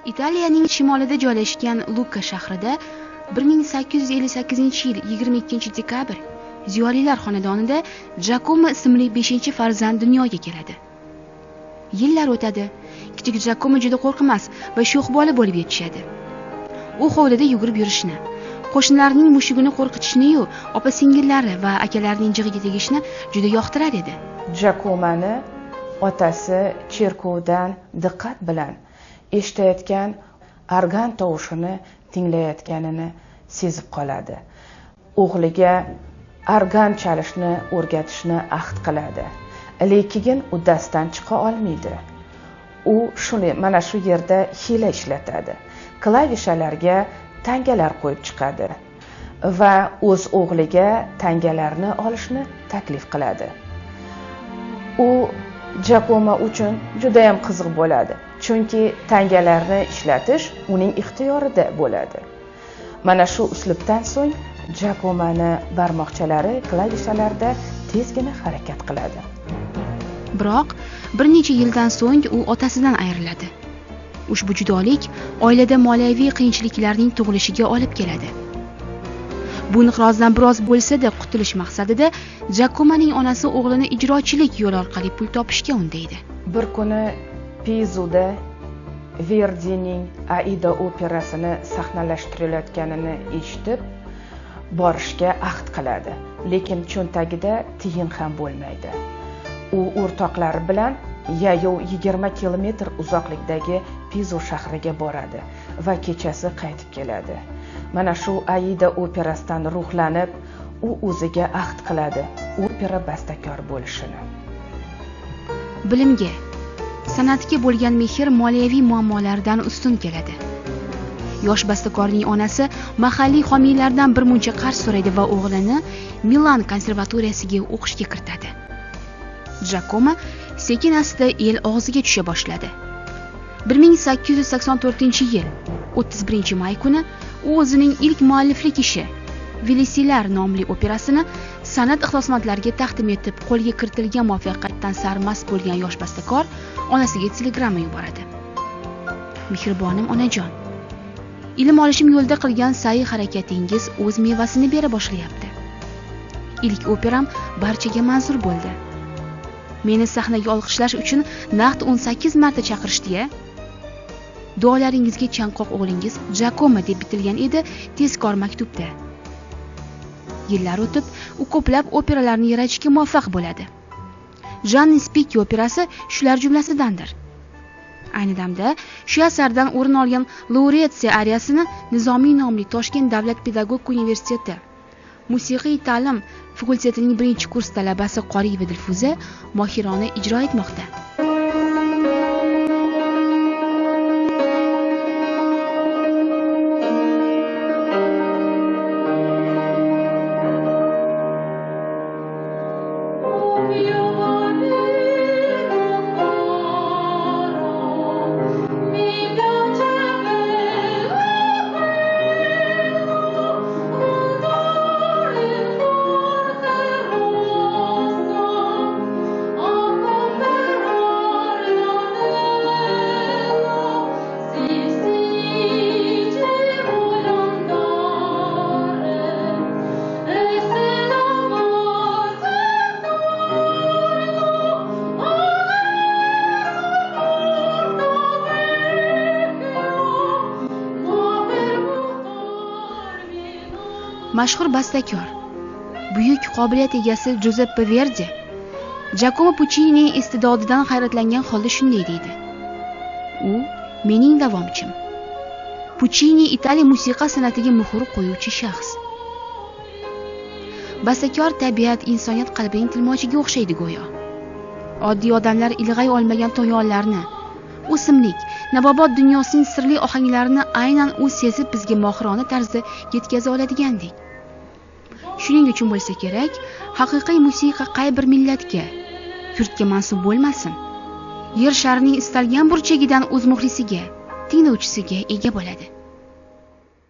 Italiyaning shimolida joylashgan Lucca shahrida 1858-yil 22 dekabr ziyolilar xonadonida Jakomo ismli 5-farzand dunyoga keladi. Yillar o'tadi. Kichik Jakomo juda qo'rqmas va sho'x bola bo'lib yetishadi. U hovlida yugurib yurishni, qo'shnilarining mushugini qo'rqitishni-yu, opa-singillari va akalarining jig'iga tegishni juda yoqtirar edi. Jakomani otasi cherkovdan diqqat bilan eshitayotgan organ tovushini tinglayotganini sezib qoladi. O'g'liga organ chalishni o'rgatishni ahd qiladi. Lekin uddasidan chiqa olmaydi. U shuni mana shu yerda hiyla ishlatadi. Klavishalarga tangalar qo'yib chiqadi va o'z o'g'liga tangalarni olishni taklif qiladi. U Jakomo uchun judayam qiziq bo'ladi, chunki tangalarni ishlatish uning ixtiyorida bo'ladi. Mana shu uslubdan so'ng Jakomani barmoqchalari klavishalarda tezgina harakat qiladi. Biroq bir necha yildan so'ng u otasidan ayriladi. Ushbu judolik oilada moliyaviy qiyinchiliklarning tug'ilishiga olib keladi. Bu inqirozdan biroz bo'lsa-da qutulish maqsadida Jakomaning onasi o'g'lini ijrochilik yo'li orqali pul topishga undaydi. Bir kuni Pizuda Verdining Aida operasini sahnalashtirilayotganini eshitib, borishga ahd qiladi, lekin cho'ntagida tiyin ham bo'lmaydi. U o'rtoqlari bilan yayov 20 kilometr uzoqlikdagi Pizu shahriga boradi va kechasi qaytib keladi. Mana shu Aida operasidan ruhlanib, u o'ziga ahd qiladi opera bastakor bo'lishini. Bilimga, san'atga bo'lgan mehr moliyaviy muammolardan ustun keladi. Yosh bastakorning onasi mahalliy homiylardan bir muncha qarz so'raydi va o'g'lini Milan konservatoriyasiga o'qishga kiritadi. Jakomo sekin asta el og'ziga tusha boshladi. 1884-yil 31 may kuni u o'zining ilk mualliflik ishi Velisilar nomli operasini san'at ixlosmandlariga taqdim etib, qo'lga kiritilgan muvaffaqiyatdan sarmast bo'lgan yosh bastakor onasiga telegramma yuboradi. Mehribonim onajon, ilm olishim yo'lida qilgan sa'y harakatingiz o'z mevasini bera boshlayapti. Ilk operam barchaga manzur bo'ldi. Meni sahnaga olqishlash uchun naqd 18 marta chaqirishdi-ya. Duolaringizga chanqoq o'g'lingiz Jakomo deb bitilgan edi tezkor maktubda. Yillar o'tib, u ko'plab operalarni yaratishga muvaffaq bo'ladi. Janni Spikki operasi shular jumlasidandir. Ayni damda shu asardan o'rin olgan Lauretsiya ariyasini Nizomiy nomli Toshkent davlat pedagogika universiteti musiqiy ta'lim fakultetining 1-kurs talabasi Qoriyeva Dilfuza mohirona ijro etmoqda. Mashhur bastakor, buyuk qobiliyat egasi Juzeppe Verdi Jakomo Puchinining iste'dodidan hayratlangan holda shunday deydi: "U mening davomchim. Puchini Italiya musiqa san'atiga muhr qo'yuvchi shaxs." Bastakor tabiat insoniyat qalbining tilmochiga o'xshaydi go'yo. Oddiy odamlar ilg'ay olmagan to'yonlarni, o'simlik, nabobot dunyosining sirli ohanglarini aynan u sezib bizga mohirona tarzda yetkaza oladigandek. Shuning uchun bo'lsa kerak, haqiqiy musiqa qay bir millatga, yurtga mansub bo'lmasin, yer sharining istalgan burchagidan o'z muxlisiga, tinglovchisiga ega bo'ladi.